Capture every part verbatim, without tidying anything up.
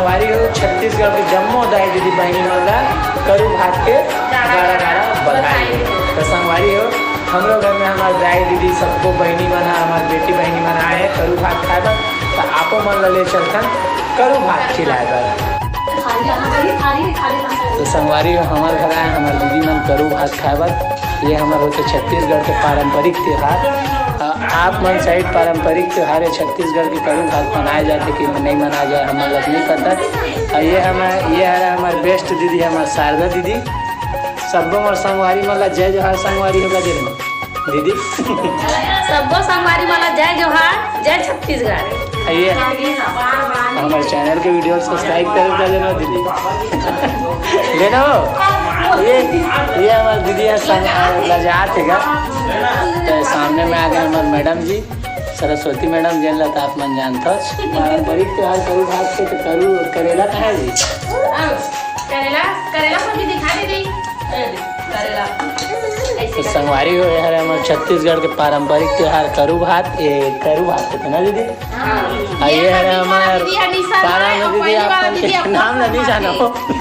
संगवारी हो, छत्तीसगढ़ के जम्मो दाई दीदी बहिनी मन ला करू भात के गाड़ा गाड़ा बधाई हो। तो संगवारी हो, हमरो घर में हमार दाई दीदी सबको बहिनी मन हा, हमार बेटी बहिनी मन आए हे करू भात खाए बर, तो आपो मन ला ले चलथन करू भात खिलाए बर। तो संगवारी हो, हमार घर आए हमार दीदी मन करू भात खाए बर। ये हमार होथे छत्तीसगढ़ के पारंपरिक त्योहार। अ, आप मन साइड पारंपरिक त्योहार हे छत्तीसगढ़ के करू भात मनाए जाथे कि नहीं मनाए जाए, हमन ला नहीं पता। अ, ये हमार, ये हरे हमार बेस्ट दीदी, हमार शारदा दीदी। सब्बो मोर संगवारी मन ला जय जोहार संगवारी हो गा दे दीदी। सब्बो संगवारी मन ला जय जोहार, जय छत्तीसगढ़। अ, ये हमार चैनल के वीडियो सब्सक्राइब करे ला देना दीदी। देना हो। ये, ये हमार दीदी है संग, लजात हे गा। तो सामने में आ गए हमार मैडम जी, सरस्वती मैडम, जेन ला तो आप मन जानत हो। पारंपरिक त्योहार करू भात के तो करू करेला कहाँ है जी? करेला, करेला को भी दिखा दे दीदी। करेला। तो संगवारी हो, ये हरे हमार छत्तीसगढ़ के पारंपरिक त्योहार करू भात। ये करू भात कहते ना दीदी? हाँ। हाँ, ये हरे हमार दीदी हनी शर्मा, तारा में और दीदी, पहली बार आप मन दीदी के अपना नाम ला नहीं जानो।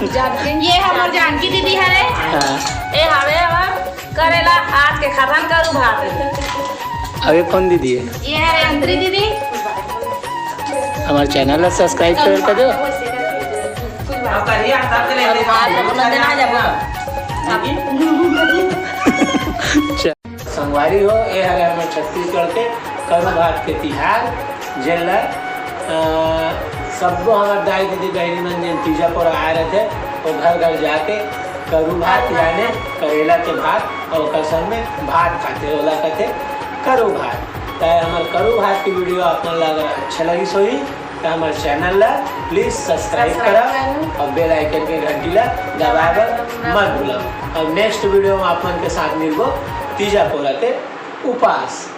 जानकी। ये हमार जानकी दीदी हरे। हाँ। ये हवे हमार करेला आज के खातन करू भात। अब ये कौन दीदी है? ये हरे अंतरी दीदी। हमार चैनल ला सब्सक्राइब कर, कर दो। अब करिए, आप सबके लिए और बात अपना देना जब। संगवारी हो, ये हरे हमर छत्तीसगढ़ के करू भात के तिहार, जेन ल, अ, सब्बो हमर दाई दीदी बहिनी मन जेन तीजा पोरा आए रहिथे, वो घर घर जाके करू भात याने करेला के भात और ओकर संग में भात खाथे, ओला कथे करू भात। त हमर करू भात के वीडियो आप मन ला अगर अच्छा लगिस होही, त हमर चैनल ला प्लीज सब्सक्राइब करव और बेल आइकन के घंटी ला दबाए बर मत भूलव। और नेक्स्ट वीडियो में आप मन के साथ मिलबो तीजा पोरा के उपास।